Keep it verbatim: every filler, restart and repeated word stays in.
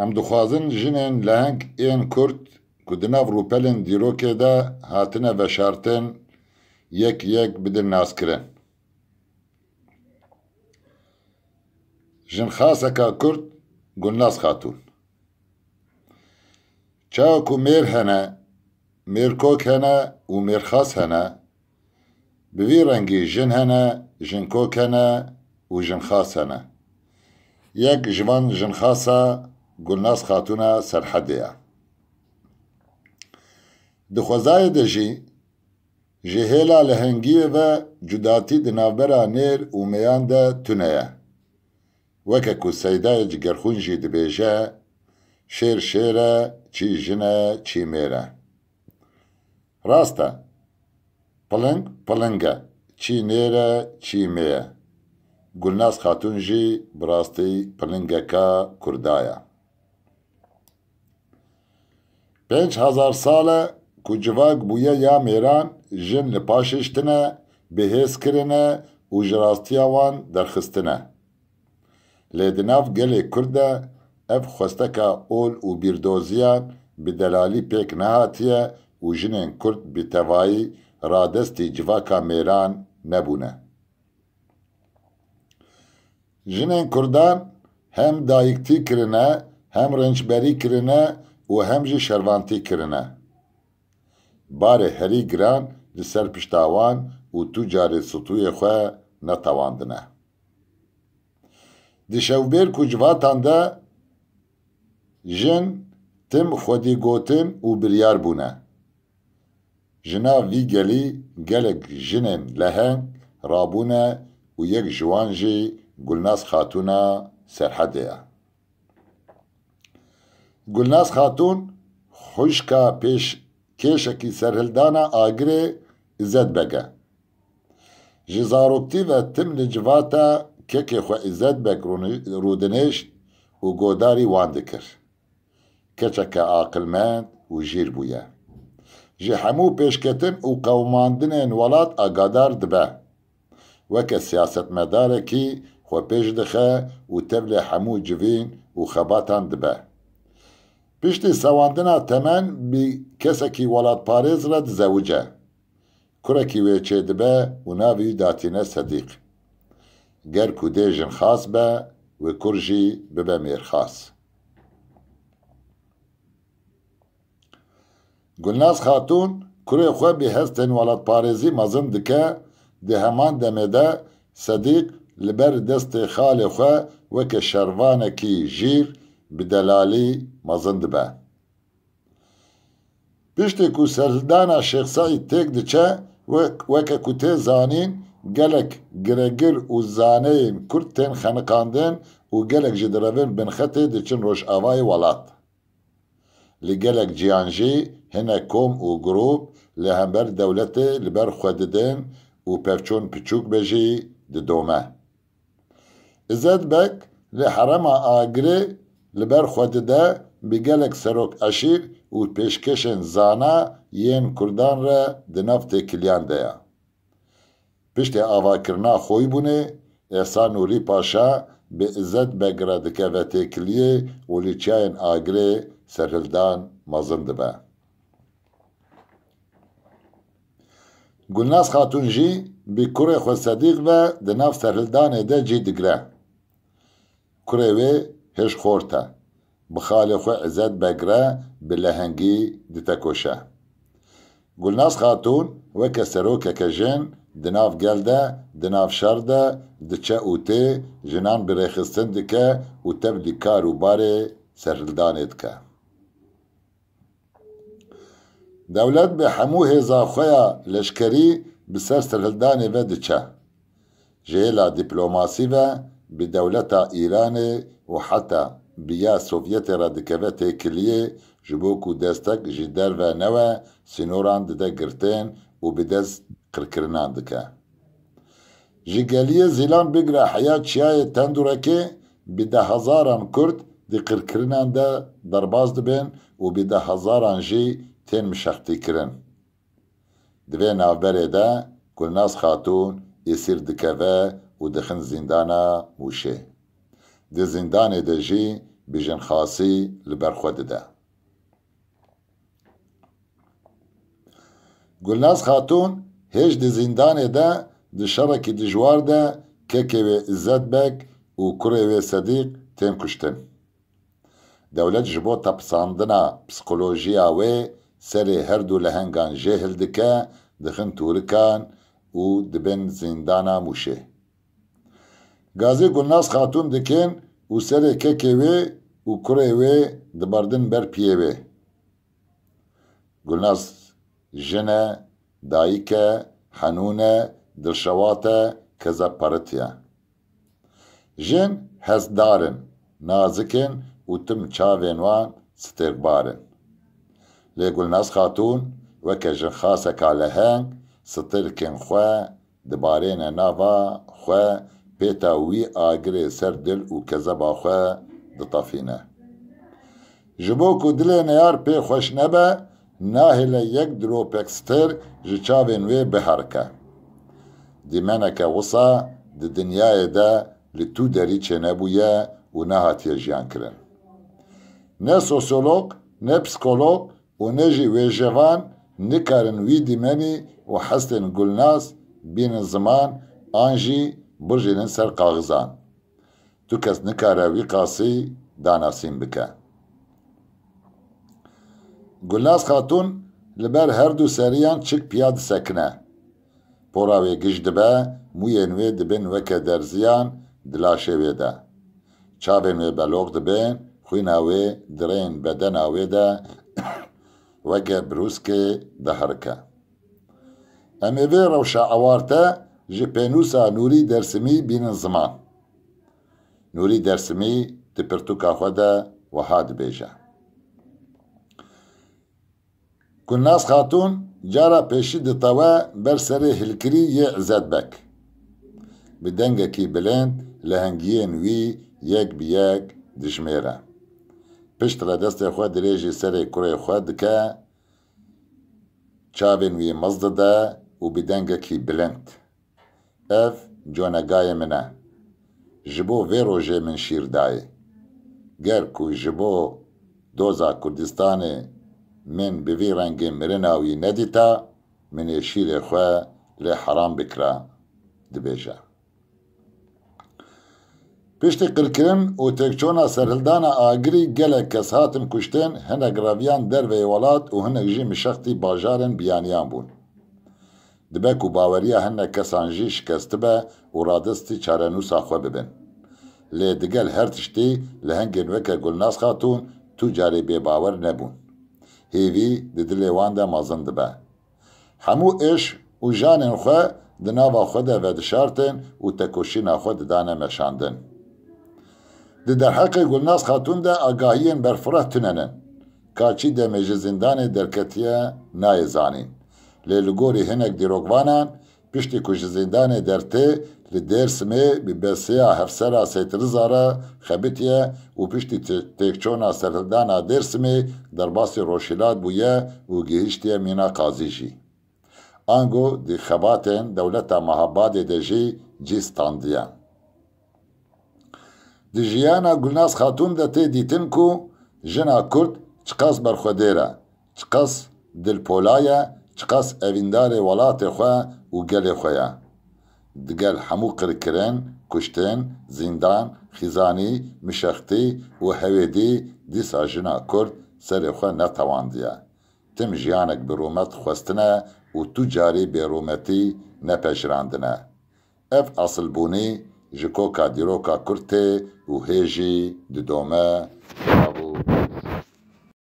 Em dixwazin jinên leheng ên Kurd ku di nav rûpelên dîrokê de hatine veşartin, yek yek bidin naskirin. Jinxaseka Kurd, Gulnaz Xatûn. Çawa ku mêr hene, mêrkok hene û mêrxas hene, bi vî rengî jin hene, jinkok hene û jinxas hene. Yek ji van jinxasa Gulnaz Xatûna Serhedê ye. Di xwezayê de jî ji hêla lehengiyê ve cudatî di navbera nêr û mêyan de tune ye. Weke ku Seydayê Cigerxwîn jî dibêje, "Şêr şêr e, çî jin e, çî mêr e." Rast e, piling piling e, çî nêr e, çî mê ye. Gulnaz Xatûn jî bi rastî pilingeka Kurda ye. Pênc hezar sal e ku civak bûye ya mêran, jin li paşê şitine, bihêz kirine û ji rastiya wan derxistine. Lê di nav gelê Kurd de ev xwesteka ol û bîrdoziyan bi delalî pêk nehatiye û jinên Kurd bi tevayî radestî civaka mêran nebûne. Jinên Kurdan hem dayiktî kirine, hem rênçberî kirine û hem jî şervantî kirine. Barê herî giran li ser pişta wan û tu carê stûyê xwe netewandine. Di şevbêrk û civatan de jin tim xwedî gotin û biryar bûne. Ji nav vî gelî gelek jinên leheng rabûne û yek ji wan jî Gulnaz Xatûna Serhedê ye. Gulnaz Xatûn xwişka pêşkêşekî serhildana Agirê Îzzet Beg e. Ji zaroktî ve tim li civata kekê xwe Îzzet Beg rûni-, rûdinêşt û godarî wan dikir. Keçeke aqilmend û jîr bûye. Ji hemû pêşketin û qewimandinên welat agadar dibe. Weke siyasetmedarekî xwe pêş dixe û tevlê hemû civîn û xebatan dibe. Piştî sewandina temen bi kesekî welatparêz re dizewice. Kurekî wê çêdibe û navê wî datîne Sedîq. Ger ku dê jinxas be, wê kur jî bibe mêrxas. Gulnaz Xatûn kurê xwe bi hestên welatparêzî mezin dike, di heman demê de Sedîq li ber destê xalê xwe weke şervanekî jîr bi delalî mezin dibe. Piştî ku serhildana Şêx Seîd têk diçe, wek-, weke ku tê zanîn, gelek giregir û zaneyên Kurd tên xeniqandin û gelek jî direvin binxetê diçin rojavayê welat. Li gelek ciyan jî hinek kom û grûp li hember dewletê li ber xwe didin û pevçûn piçûk be jî didome. Îzzet Beg li herêma Agirê li ber xwe dide, bi gelek serok eşîr û pêşkêşên zana yên Kurdan re di nav têkiliyan de ye. Piştê avakirina Xoybûnê, Êsa Nûrî Paşa bi Îzzet Beg re dikeve têkiliyê û li çiyayên Agirê serhildan mezin dibe. Gulnaz Xatûn jî bi kurê xwe Sedîq ve di nav serhildanê de cî digre. Kurê wê hêj xort e. Bi xalê xwe Îzzet Beg re bi lehengî ditekoşe. Gulnaz Xatûn weke serokeke jin di nav gel de, di nav şer de diçe û tê, jinan bi rêxistin dike û tevlî kar û barê serhildanê dike. Dewlet bi hemû hêza xwe ya leşkerî bi ser serhildanê ve diçe. Ji hêla dîplomasî ve bi dewleta Îranê û heta bi ya Sovyetê re dikeve têkiliyê, ji bo ku destek ji derve newe, sînoran dide girtin û bi dest qirkirinan dike. Ji geliyê Zîlan bigre heya çiyayê Tendurekê bi dehezaran Kurd di qirkirinan de derbas dibin û bi dehezaran jî tên mişextîkirin. Di vê navberê de Gulnaz Xatûn êsîr dikeve û dixin zîndana Mûşê. Di zîndanê de jî bi jinxasî li ber xwe dide. Gulnaz Xatûn hêj di zîndanê de di şerekî dijwar de kekê wê Îzzet Beg û kurê wê Sedîq tên kuştin. Dewlet ji bo tepisandina psîkolojiya wê serê her du lehengan jê hildike, dixin tûrikan û dibin zîndana Mûşê. Gazî Gulnaz Xatûn dikin û serê kekê wê û kurê wê diberdin ber piyê wê. Gulnaz jin e, dayik e, henûn e, dilşewat e, kezebperit ye. Jin hestdar in, nazik in û tim çavên wan stêrkbar in. Lê Gulnaz Xatûn weke jinxaseka leheng stêrkên xwe dibarêne nava xwe, pêta wî agirê ser dil û kezeba xwe ditefîne. Ji bo ku dilê neyar pê xweş nebe, nahêle yek dilopek stêrk ji çavên wê biherike. Dîmeneke wisa di dinyayê de li tu derî çênebûye û nehatiye jiyankirin. Ne sosyolog, ne psîkolog û ne jî wêjevan nikarin wî dîmenî û hestên Gulnaz bînin ziman an jî birjînin ser kaxizan. Tu kes nikare wî qasî danasîn bike. Gulnaz Xatûn li ber her du seriyan çik piya disekine. Pora wê giş dibe, mûyên wê dibin weke derziyan di laşê wê de. Çavên wê beloq dibin, xwîna wê di rêyên bedena wê de weke brûskê diherike. Em ê vê rewşa ewarte ji pênûsa Nûrî Dersimî bînin ziman. Nûrî Dersimî di pirtûka xwe de wiha dibêje: Gulnaz Xatûn cara pêşî ditewe ber serê hilkirî yê Îzzet Beg. Bi dengekî bilind lehengiyên wî yek bi yek dijmêre. Piştre destê xwe dirêjî serê kurê xwe dike, çavên wî miz dide û bi dengekî bilind: Ev conegayê min e. Ji bo vê rojê min şîr dayê. Ger ku ji bo doza Kurdistanê min bi vî rengê mirina wî nedîta, min ê şîrê xwe lê heram bikira, dibêje. Piştî qirkirin û têkçûna serhildana agirî gelek kes hatin kuştin, hinek reviyan derveyê welat û hinek jî mişextî bajarin biyaniyan bûn. Dibe ku baweriya hinek kesan jî şikestibe û radestî çarenûsa xwe bibin. Lê digel her tiştî lehengên weke Gulnaz Xatûn tu carî bêbawer nebûn. Hêvî di dilê wan de mezin dibe. Hemû êş û janên xwe di nava xwe de vedişartin û tekoşîna xwe didane meşandin. Di derheqê Gulnaz Xatûn de agahiyên berfireh tune ne. Ka çi demê ji zîndanê derketiye nayê zanîn. Lê li gorî hinek dîrokvanan, piştî ku ji zîndanê dertê, li Dêrsimê bi besiya hevsera Seytiriza re xebitiye û piştî te-, têkçûna serhildana Dêrsimê derbasî Rojhilat bûye û gihiştiye mîna qazî jî. Ango di xebatên dewleta Mehabadê de jî cî standiye. Di jiyana Gulnaz Xatûn de tê dîtin ku jina Kurd çiqas berxwedêr e, çiqas dilpola ye, çiqas evîndarê welatê xwe û gelê xwe ye. Digel hemû qirkirin, kuştin, zîndan, xîzanî, mişextî û hewêdî dîsa jina Kurd serê xwe netewandiye. Tim jiyanek bi rûmet xwestine û tu carî bêrûmetî nepejirandine. Ev esilbûnî ji koka dîroka Kurd tê û hê jî didome. Bravo.